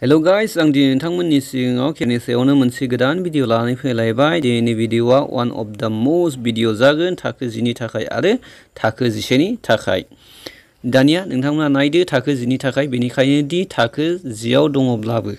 Hello guys, आं दिनै नोंथांमोननि सिगाङाव केरियारनि सायावनो मोनसे गोदान भिडिअ लानानै फैलायबाय। दिनैनि भिडिअआ वान अफ द मोस्ट भिडिअ जागोन थाखो 10 नि थाखाय आरो थाखो 11 नि थाखाय। दानिया नोंथांमोना नायदो थाखो 10 नि थाखाय, बेनिखायनो दि थाखो 10 आव दङब्लाबो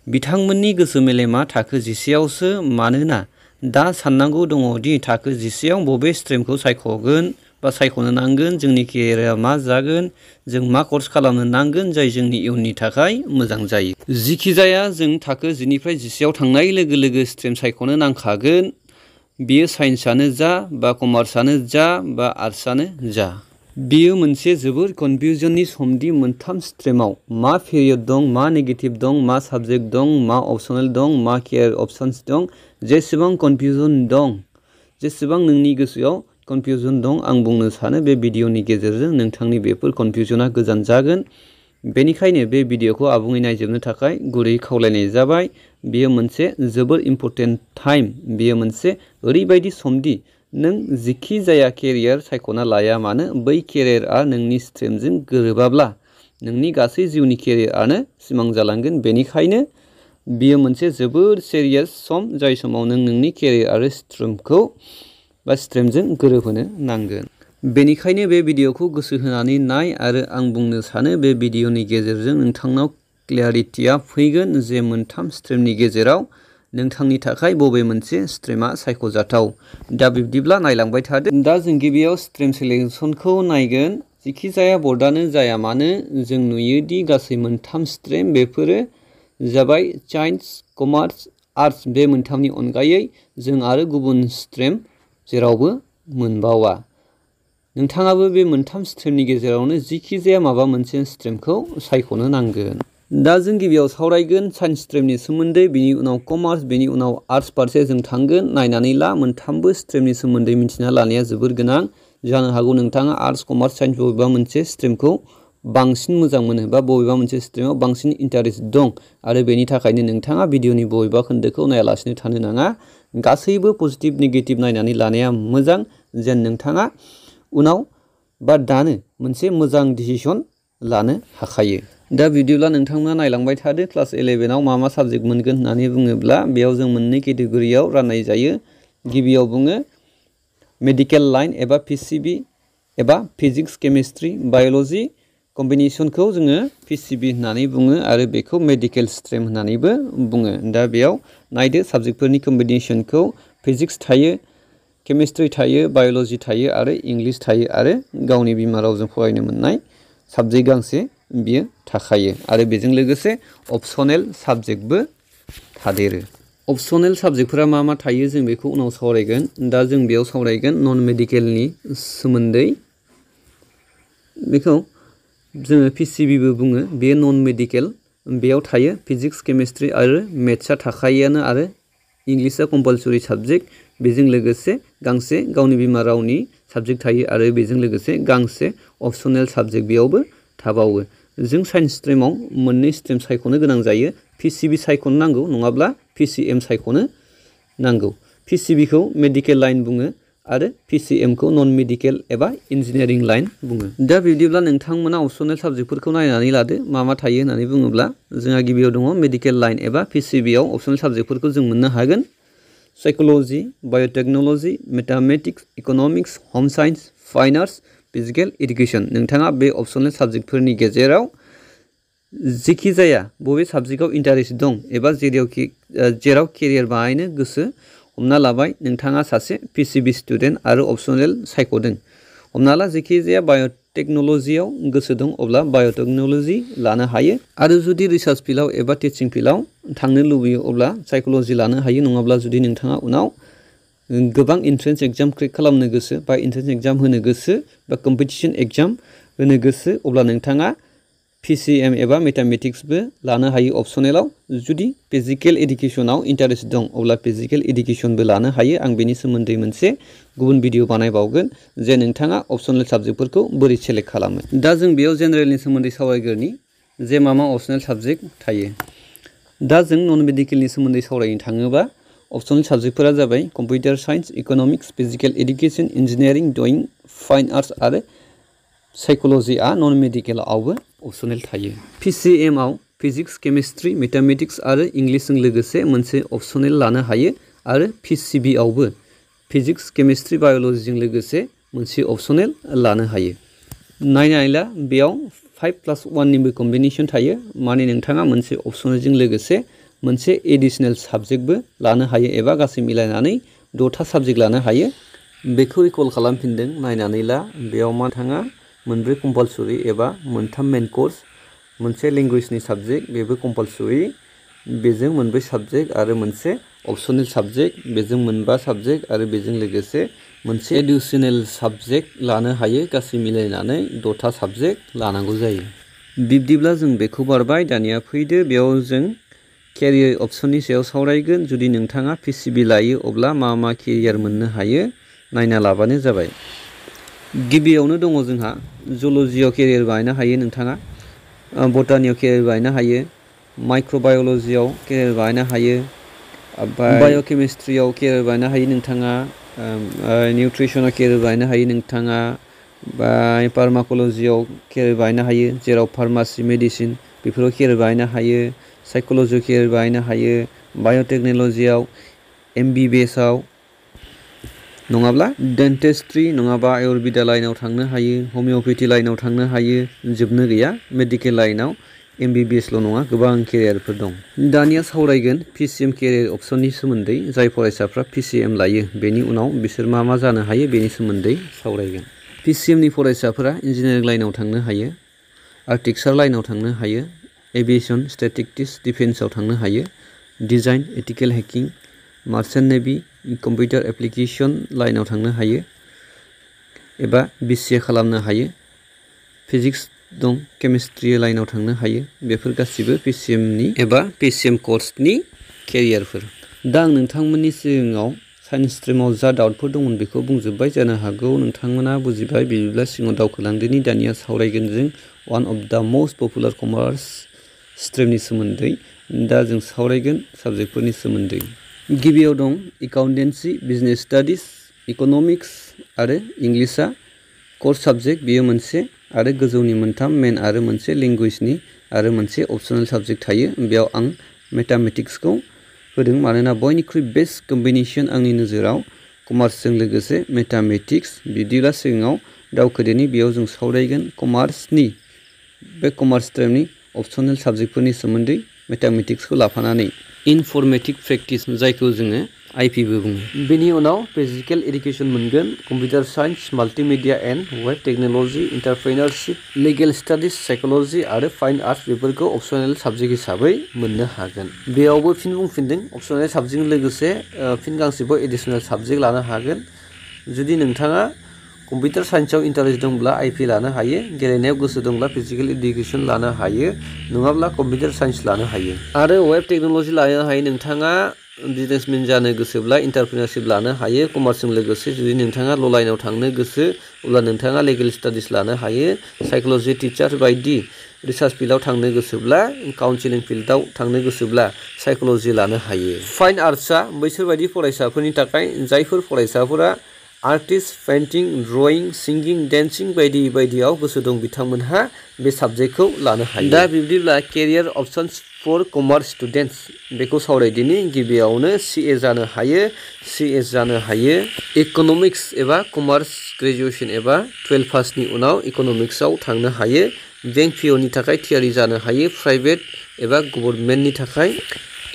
बिथांमोननि गोसो मेलेमा थाखो 11 आवसो, मानोना दा साननांगौ दङ दि थाखो 11 आव बबे स्ट्रिमखौ सायख'गोन बा सायख'नो नांगोन, जोंनि केरियारा मा जागोन, जों मा कर्स खालामनो नांगोन जाय जोंनि इयुननि थाखाय मोजां जायो। जिखि जाया जों थाखो 10 निफ्राय 11 आव थांनाय लोगो लोगो स्ट्रिम सायख'नो नांखागोन। बेयो साइन्सआनो जा बा कमार्सआनो जा बा आर्ट्सआनो जा। बेयो मोनसे जोबोर कनफिउजननि समदि मोनथाम स्ट्रिमाव मा पिरियड दं, मा नेगेटिभ दं, मा साबजेक्ट दं, मा अपसनेल दं, मा केरियार अपसन्स दं। जेसेबां कनफिउजन दं, जेसेबां नोंनि गोसोआव कनफिउजन दं, आं बुंनो सानो बे भिडिअनि गेजेरजों नोंथांनि बेफोर कनफिउजना गोजान जागोन। बेनिखायनो बे भिडिअखौ आबुङै नायजोबनो थाखाय गुरैयै खावलायनाय जाबाय। बेयो मोनसे जोबोर इम्परटेन्ट टाइम। बेयो मोनसे ओरैबायदि समदि नों जिखि जाया केरियार सायख'ना लाया मानो, बै केरियारआ नोंनि स्ट्रिमजों गोरोबाब्ला नोंनि गासै जिउनि केरियारआनो सिमां जालांगोन। बेनिखायनो बेयो मोनसे जोबोर सिरियास सम, जाय समाव नों नोंनि केरियार आरो स्ट्रिमखौ बा स्ट्रिमजों गोरोबहोनो नांगोन। बेनिखायनो बे भिडिअखौ गोसो होनानै नाय आरो आं बुंनो सानो बे भिडिअनि गेजेरजों नोंथांनाव क्लियारिटिया फैगोन जे मोनथाम स्ट्रिमनि गेजेराव नोंथांनि थाखाय बबे मोनसे स्ट्रिमा सायख'जाथाव। दा बिब्दिब्ला नायलांबाय थादो। दा जों गिबियाव स्ट्रिम सिलेक्सनखौ नायगोन। जिखि जाया बर्डआनो जाया मानो, जों नुयोदि गासै मोनथाम स्ट्रिम, बेफोरो जाबाय साइन्स, कमार्स, आर्ट्स। बे मोनथामनि अनगायै जों आरो गुबुन स्ट्रिम जेरावबो मोनबावा। नोंथाङाबो बे मोनथाम स्ट्रिमनि गेजेरावनो जिखि जाया माबा मोनसे स्ट्रिमखौ सायख'नो नांगोन। दा जों गिबियाव सावरायगोन साइन्स स्ट्रिमनि सोमोन्दै, बेनि उनाव कमार्स, बेनि उनाव आर्ट्स फारसे जों थांगोन। नायनानै ला, मोनथामबो स्ट्रिमनि सोमोन्दै मिथिना लानाया जोबोर गोनां। जानो हागौ नोंथाङा आर्ट्स, कमार्स, साइन्स बबेबा मोनसे स्ट्रिमखौ बांसिन मोजां मोनो बा बबेबा मोनसे स्ट्रिमाव बांसिन इन्टारेस्ट दं आरो बेनि थाखायनो नोंथाङा भिडिअनि बबेबा खोन्दोखौ नायालासिनो थानो नाङा। गासैबो पजिटिभ नेगेटिभ नायनानै लानाया मोजां, जेन नोंथाङा उनाव बा दानो मोनसे मोजां डिसिसन लानो हाखायो। दा बिदिब्ला नोंथांमोना नायलांबाय थादो। क्लास 11 आव मा मा साबजेक्ट मोनगोन होननानै बुङोब्ला बेयाव जों मोननै केटेगरियाव राननाय जायो। गिबियाव बुङो मेडिकेल लाइन एबा पिसिबि एबा फिजिक्स, केमिस्ट्रि, बाय'लजि कम्बिनेसनखौ जोङो पिसिबि होननानै बुङो आरो बेखौ मेडिकेल स्ट्रिम होननानैबो बुङो। दा बेयाव नायदो साबजेक्टफोरनि कम्बिनेसनखौ। फिजिक्स थायो, केमिस्ट्रि थायो, बाय'लजि थायो आरो इंलिस थायो आरो गावनि बिमा रावजों फरायनो मोननाय साबजेक्ट गांसे बियो थाखायो आरो बेजों लोगोसे अपसनेल साबजेक्टबो थादेरो। अपसनेल साबजेक्टफोरा मा मा थायो जों बेखौ उनाव सावरायगोन। दा जों बेयाव सावरायगोन नन मेडिकेलनि सोमोन्दै। बेखौ जोङो पिसिबिबो बुङो। बेयो नन मेडिकेल। बेयाव थायो फिजिक्स, केमिस्ट्रि आरो मेथ्सआ थाखायोआनो आरो इंलिसआ कम्पालसरि साबजेक्ट। बेजों लोगोसे गांसे गावनि बिमा रावनि साबजेक्ट थायो आरो बेजों लोगोसे गांसे अपसनेल साबजेक्ट बेयावबो थाबावो। जों साइन्स स्ट्रिमाव मोननै स्ट्रिम सायख'नो गोनां जायो। पिसिबि सायख'नो नांगौ, नङाब्ला पिसिएम सायख'नो नांगौ। पिसिबिखौ मेडिकेल लाइन बुङो आरो पिसिएमखौ नन मेडिकेल एबा इन्जिनियारिं लाइन बुङो। दा बिदिब्ला नोंथांमोना अपसनेल साबजेक्टफोरखौ नायनानै लादो मा मा थायो होननानै बुङोब्ला जोंहा गिबियाव दङ मेडिकेल लाइन एबा पिसिबिआव अपसनेल साबजेक्टफोरखौ जों मोननो हागोन। साइकोल'जि, बाय'टेक्न'लजि, मेथामेटिक्स, इक'नमिक्स, हम science, fine arts, physical education. नोंथाङा बे अपसनेल साबजेक्टफोरनि गेजेराव जिखि जाया बबे साबजेक्टआव इन्टारेस्ट दं एबा जेराव केरियार बानायनो गोसो, हमना लाबाय नोंथाङा सासे पिसिबि स्टुडेन्ट आरो अपसनेल सायख'दों। हमना ला जिखि जाया बाय'टेक्न'लजियाव गोसो दं, अब्ला बाय'टेक्न'लजि लानो हायो आरो जुदि रिसार्च फिल्डआव एबा टिचिं फिल्डआव थांनो लुबैयो अब्ला साइकोल'जि लानो हायो। नङाब्ला जुदि नोंथाङा उनाव गोबां इन्ट्रेन्स एग्जाम क्रेक खालामनो गोसो बा इन्ट्रेन्स एग्जाम होनो गोसो बा कम्पिटिसन एग्जाम होनो गोसो, अब्ला नोंथाङा पिसिएम एबा मेथामेटिक्सबो लानो हायो अपसनेलाव। जुदि फिजिकेल इडुकेसनाव इन्टारेस्ट दं अब्ला फिजिकेल इडुकेसनबो लानो हायो। आं बेनि सोमोन्दै मोनसे गुबुन भिडिअ बानायबावगोन जे नोंथाङा अपसनेल साबजेक्टफोरखौ बोरै सेलेक्ट खालामो। दा जों बेयाव जेनेरेलनि सोमोन्दै सावरायग्रोनि जे मा मा अपसनेल साबजेक्ट थायो। दा जों नन मेडिकेलनि सोमोन्दै सावरायनो थाङोबा अपसनेल साबजेक्टफोरा जाबाय computer science, economics, physical education, engineering, drawing, fine arts आरो साइकोल'जिआ नन मेडिकेलावबो अपसनेल थायो। पिसिएमआव फिजिक्स केमिस्ट्रि मेथामेटिक्स आरो इंलिसजों लोगोसे मोनसे अपसनेल लानो हायो आरो PCB आवबो फिजिक्स केमिस्ट्रि बाय'लजिजों लोगोसे मोनसे अपसनेल लानो हायो। नायनानै ला बेयाव 5+1 निबो कम्बिनेसन थायो माने नोंथाङा मोनसे अपसनेलजों लोगोसे मोनसे एडिशनेल साबजेक्टबो लानो हायो एबा गासै मिलायनानै 6था साबजेक्ट लानो हायो। बेखौ रिकल खालामफिनदों नायनानै ला बेयाव मा थाङा मोनब्रै कम्पालसरि एबा मोनथाम मेन कर्स मोनसे लेंगुवेजनि साबजेक्ट बेबो कम्पालसरि बेजों मोनब्रै साबजेक्ट आरो मोनसे अपसनेल साबजेक्ट बेजों मोनबा साबजेक्ट आरो बेजों लोगोसे मोनसे एडिशनेल साबजेक्ट लानो हायो गासै मिलायनानै 6था साबजेक्ट लानांगौ जायो। बिब्दिब्ला जों बेखौ बारबाय दानिया फैदो बेयाव जों केरियार अपसननि सायाव सावरायगोन। जुदि नोंथाङा PCB लायो अब्ला मा मा केरियार मोननो हायो नायना लाबानो जाबाय। गिबियावनो दङ जोंहा जुल'जियाव केरियार बानायनो हायो नोंथाङा, बटानियाव केरियार बानायनो हायो, माइक्र'बाय'लजियाव केरियार बानायनो हायो, बाय'केमिस्ट्रियाव केरियार बानायनो हायो नोंथाङा, निउट्रिसनाव केरियार बानायनो हायो नोंथाङा, फार्माक'लजियाव केरियार बानायनो हायो जेराव फार्मासि मेडिसिन बेफोराव केरियार बानायनो हायो, साइक'लजियाव केरियार बानायनो हायो, बाय'टेक्न'लजियाव MBBSआव नङाब्ला डेन्टिस्ट्रि नङाबा आयुर्वेदा लाइनाव थांनो हायो, हमिअपेथि लाइनाव थांनो हायो, जोबनो गैया मेडिकेल लाइनाव MBBSल' नङा गोबां केरियारफोर दं। दानिया सावरायगोन PCM केरियार अपसननि सोमोन्दै जाय फरायसाफ्रा PCM लायो बेनि उनाव बिसोर मा मा जानो हायो बेनि सोमोन्दै सावरायगोन। PCMनि फरायसाफोरा इन्जिनियारिं लाइनाव थांनो हायो, आर्किटेक्सार लाइनाव थांनो हायो, एभिएसन स्टेटिस्टिक्स डिफेन्सआव थांनो हायो, design ethical hacking, merchant navy, computer application लाइनाव थांनो हायो एबा BCA खालामनो हायो, फिजिक्स दं केमिस्ट्रि लाइनाव थांनो हायो। बेफोर गासिबो PCMनि एबा PCM कर्सनि केरियारफोर। दा आं नोंथांमोननि सिगाङाव साइन्स स्ट्रिमाव जा डाउटफोर दंमोन बेखौ बुंजोब्बाय जानो हागौ नोंथांमोना बुजिबाय। बिदिब्ला सिगाङाव दावखोलांदोनि दानिया सावरायगोन जों one of the most popular commerce स्ट्रिमनि सोमोन्दै। दा जों सावरायगोन साबजेक्टफोरनि सोमोन्दै। गिबियाव दं एकाउन्टेन्सि, बिजनेस स्टाडिज, इक'नमिक्स आरो इंलिसआ कर्स साबजेक्ट बेयो मोनसे आरो गोजौनि मोनथाम मेन आरो मोनसे लेंगुवेजनि आरो मोनसे अपसनेल साबजेक्ट थायो। बेयाव आं मेथामेटिक्सखौ होदों मानोना बयनिख्रुइ बेस्ट कम्बिनेसन आंनि नोजोराव कमार्सजों लोगोसे मेथामेटिक्स। बिदिब्ला सिगाङाव दावखोदोनि बेयाव जों सावरायगोन कमार्सनि बे कमार्स स्ट्रिमनि अपसनेल साबजेक्टफोरनि सोमोन्दै मेथामेटिक्सखौ लाफानानै इनफर्मेटिक प्रेक्टिस जायखौ जोङो IPबो बुङो। बेनि उनाव फिजिकेल एडुकेसन मोनगोन, computer science, multimedia and web technology, entrepreneurship, legal studies, psychology आरो फाइन आर्ट्स बेफोरखौ अपसनेल साबजेक्ट हिसाबै मोननो हागोन। बेयावबो फिन बुंफिनदों अपसनेल साबजेक्टजों लोगोसे फिन गांसेबो एडिशनेल साबजेक्ट लानो हागोन। जुदि नोंथाङा कम्पिउटार साइन्सआव इन्टारेस्ट दंब्ला IP लानो हायो, गेलेनायाव गोसो दंब्ला फिजिकेल एडुकेसन लानो हायो नङाब्ला कम्पिउटार साइन्स लानो हायो। आरो वेब टेक्न'लजि लानो हायो नोंथाङा बिजनेसमेन जानो गोसोब्ला एन्टारप्रेनारशिप लानो हायो कमार्सजों लोगोसे। जुदि नोंथाङा ल' लाइनाव थांनो गोसो अब्ला नोंथाङा लिगेल स्टाडिज लानो हायो, साइक'लजि टिचार बायदि रिसार्च फिल्डआव थांनो गोसोब्ला, काउन्सिलिं फिल्डआव थांनो गोसोब्ला साइक'लजि लानो हायो। फाइन आर्ट्सआ बैसोरबायदि फरायसाफोरनि थाखाय जायफोर फरायसाफोरा आर्टिस्ट, पेइन्टिं, ड्रयिं, सिंगिं, डेन्सिं बायदि बायदियाव गोसो दं बिथांमोनहा बे साबजेक्टखौ लानो हायो। दा बिब्दिब्ला career options for commerce students बेखौ सावरायदिनि। गिबियावनो CA जानो हायो, CS जानो हायो, इक'नमिक्स एबा कमार्स ग्रेजुएसन एबा 12 पासनि उनाव इक'नमिक्सआव थांनो हायो, बेंक POनि थाखाय थियारि जानो हायो, प्राइभेट एबा गभर्नमेन्टनि थाखाय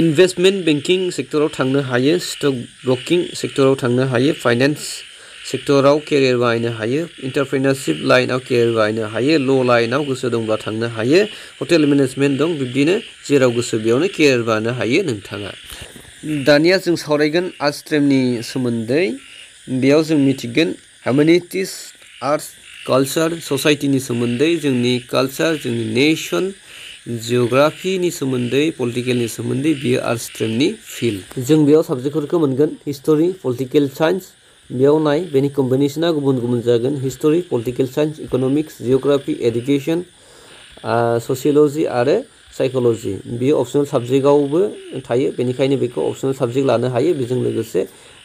इनभेस्टमेन्ट बेंकिं सेक्टराव थांनो हायो, स्टक ब्रकिं सेक्टराव थांनो हायो, फाइनेन्स सेक्टराव केरियार बानायनो हायो, एन्टारप्रेनारशिप लाइनआव केरियार बानायनो हायो, ल' लाइनआव गोसो दंब्ला थांनो हायो, हटेल मेनेजमेन्ट दं बिब्दिनो जेराव गोसो बेयावनो केरियार बानायनो हायो नोंथाङा। दानिया जों सावरायगोन आर्ट्स स्ट्रिमनि सोमोन्दै। बेयाव जों मिथिगोन हिउमेनिटिस, आर्ट्स, कालचार, ससाइटिनि सोमोन्दै, जोंनि कालचार, जोंनि नेसन, जिअ'ग्राफिनि सोमोन्दै, पलिटिकेलनि सोमोन्दै बियो आर्ट्स स्ट्रिमनि फिल्ड। जों बेयाव साबजेक्टफोरखौ मोनगोन हिस्ट'रि, पलिटिकेल साइन्स। बेयाव नाय बेनि कम्बिनेसना गुबुन गुबुन जागोन history, political science, economics, geography, education, sociology आरो साइक'लजि। बेयो अपसनेल साबजेक्टआवबो थायो बेनिखायनो बेखौ अपसनेल साबजेक्ट लानो हायो। बेजों लोगोसे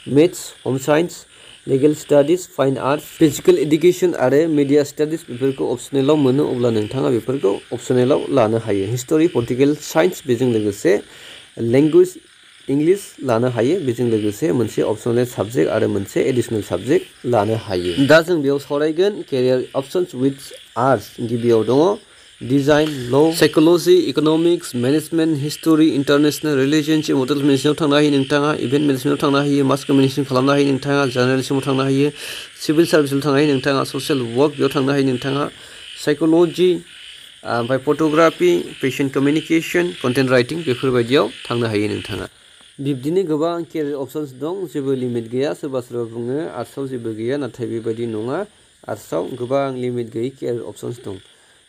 maths, home science, legal studies, fine arts, physical education आरो मिडिया स्टाडिज बेफोरखौ अपसनेलाव मोनो अब्ला नोंथाङा बेफोरखौ अपसनेलाव लानो हायो। हिस्टरि, पलिटिकेल साइन्स बेजों लोगोसे लेंगुवेज इंलिश लानो हायो। बेजों लोगोसे मोनसे अपसनेल साबजेक्ट आरो मोनसे एडिशनेल साबजेक्ट लानो हायो। दा जों बेयाव सावरायगोन केरियार अपसन्स विथ आर्ट्स। गिबियाव दङ डिजाइन, ल, psychology, economics, management, history, international relationship, hotel मेनेजमेन्टआव थांनो हायो नोंथाङा, इभेन्ट मेनेजमेन्टआव थांनो हायो, मास कमिउनिकेसन खालामनो हायो नोंथाङा, जार्नालिज्मआव थांनो हायो, सिभिल सार्भिसाव थांनो हायो नोंथाङा, ससियेल वर्क बेयाव थांनो हायो नोंथाङा, साइकोलजि, ओमफ्राय photography, fashion communication, content writing बेफोरबायदियाव थांनो हायो नोंथाङा। बिब्दिनो गोबां केरियार अपसन्स दं, जेबो लिमिट गैया। सोरबा सोरबा बुङो आर्ट्सआव जेबो गैया, नाथाय बेबायदि नङा। आर्ट्सआव गोबां लिमिट गैयै केरियार अपसन्स दं।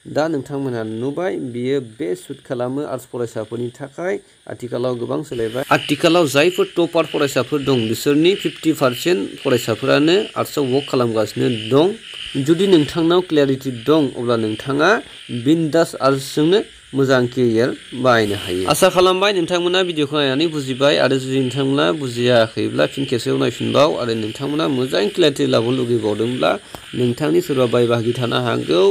दा नोंथांमोनहा नुबाय बियो बेस्ट सुट खालामो आर्ट्स फरायसाफोरनि थाखाय। आथिखालाव गोबां सोलायबाय। आथिखालाव जायफोर टपार फरायसाफोर दं बिसोरनि 50% फरायसाफोरानो आर्ट्सआव वर्क खालामगासिनो दं। जुदि नोंथांनाव क्लियारिटि दं अब्ला नोंथाङा बिन्दास आर्ट्सजोंनो मोजां केरियार बाहायनो हायो। आसा खालामबाय नोंथांमोना भिडिअखौ नायनानै बुजिबाय आरो जुदि नोंथांमोना बुजियाखैब्ला फिन खेबसेयाव नायफिनबाव आरो नोंथांमोना मोजां क्लियारिटि लाबोनो लुगैबावदोंब्ला नोंथांनि सोरबा बाय बाहागि थानो हागौ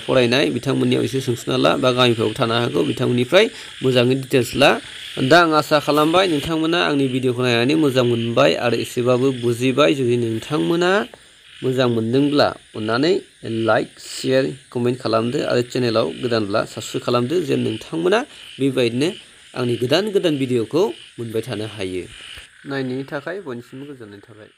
फरायनाय बिथांमोननियाव एसे सोंस्लुना ला बा गामिफ्राव थानो हागौ बिथांमोननिफ्राय मोजाङै डिटेल्स ला। दा आं आसा खालामबाय नोंथांमोना आंनि भिडिअखौ नायनानै मोजां मोनबाय आरो एसेबाबो बुजिबाय। जुदि नोंथांमोना मोजां मोनदोंब्ला अन्नानै लाइक, शेयार, कमेन्ट खालामदो आरो चेनेलाव गोदानब्ला साबस्क्राइब खालामदो जेन नोंथांमोना बेबायदिनो आंनि गोदान भिडिअखौ मोनबाय थानो हायो। नायनायनि थाखाय बयनिसिमबो गोजोननाय थाबाय।